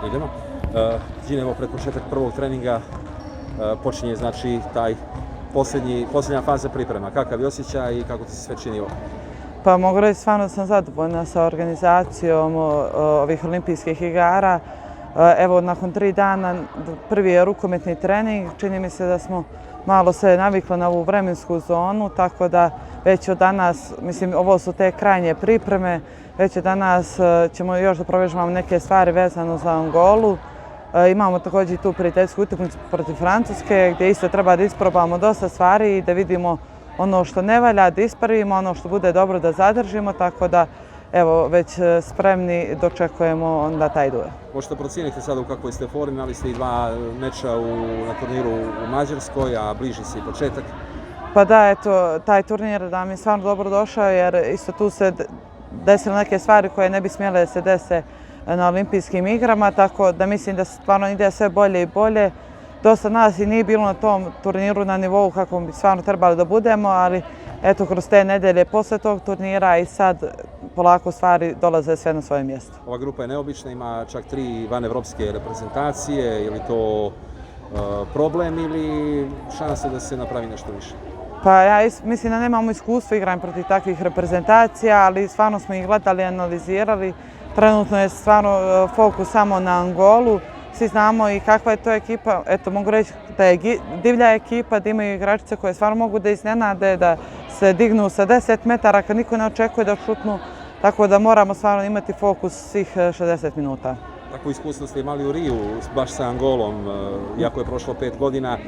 Idemo. Đine, evo pred početak prvog treninga počinje znači taj posljednja faza priprema. Kakav je osjećaj i kako ti se sve čini ovo? Pa mogu reći, stvarno sam zadovoljna sa organizacijom ovih olimpijskih igara. Evo, nakon 3 dana prvi je rukometni trening. Čini mi se da smo malo se navikli na ovu vremensku zonu, tako da već od danas, mislim, ovo su te krajnje pripreme, već od danas ćemo još da provežemo neke stvari vezano za Angolu. Imamo također i tu prijateljsku utakmicu protiv Francuske, gdje isto treba da isprobamo dosta stvari i da vidimo ono što ne valja, da ispravimo, ono što bude dobro da zadržimo, tako da evo, već spremni dočekujemo onda taj duel. Možete procijeniti sada u kakvoj ste formi, imali ste i 2 meča na turniru u Mađarskoj, a bliži se i početak. Pa da, eto, taj turnir da mi je stvarno dobro došao, jer isto tu se desile neke stvari koje ne bi smjele da se dese na olimpijskim igrama, tako da mislim da stvarno ide sve bolje i bolje. Dosta nas i nije bilo na tom turniru na nivou kako bi stvarno trebali da budemo, ali eto, kroz te nedelje posle tog turnira i sad polako stvari dolaze sve na svoje mjesto. Ova grupa je neobična, ima čak 3 vanevropske reprezentacije. Je li to problem ili šanse da se napravi nešto više? Pa ja mislim da nemamo iskustva igranja protiv takvih reprezentacija, ali stvarno smo ih gledali, analizirali. Trenutno je stvarno fokus samo na Angolu. Svi znamo i kakva je to ekipa. Eto, mogu reći da je divlja ekipa, da imaju igračice koje stvarno mogu da iznenade, da se dignu sa 10 metara kad niko ne očekuje da šutnu. Tako da moramo stvarno imati fokus svih 60 minuta. Takvo iskustvo ste imali u Riju, baš sa Angolom, iako je prošlo 5 godina,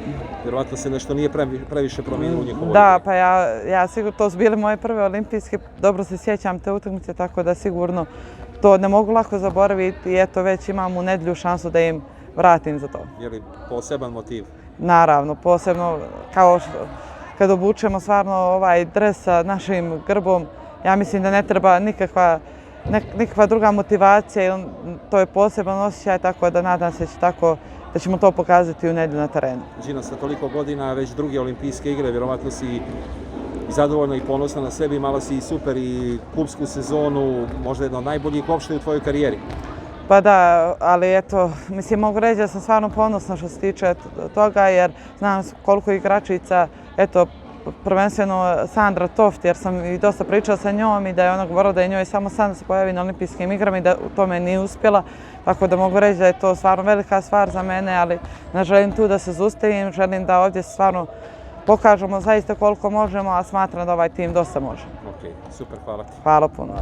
vjerovatno se nešto nije previše promijenilo u njihovoj. Da, pa ja sigurno, to su bile moje prve olimpijske, dobro se sjećam te utakmice, tako da sigurno to ne mogu lako zaboraviti i eto već imam u nedjelju šansu da im vratim za to. Je li poseban motiv? Naravno, posebno kao kad obučemo stvarno ovaj dres sa našim grbom, ja mislim da ne treba nikakva druga motivacija, to je poseban osjećaj, tako da nadam se da ćemo to pokazati u nedjelju na terenu. Đina, sa toliko godina, već druge olimpijske igre, vjerovatno si zadovoljna i ponosna na sebi, imala si i super i klubsku sezonu, možda jedna od najboljih uopšte u tvojoj karijeri. Pa da, ali eto, mislim, mogu reći da sam stvarno ponosna što se tiče toga, jer znam koliko igračica, eto, prvenstveno Sandra Toft, jer sam i dosta pričala sa njom i da je ona govorila da je njoj samo san da se pojavi na olimpijskim igrama i da u tome nije uspjela. Tako da mogu reći da je to stvarno velika stvar za mene, ali ne želim tu da se zaustavim, želim da ovdje stvarno pokažemo zaista koliko možemo, a smatram da ovaj tim dosta može. Ok, super, hvala ti. Hvala puno.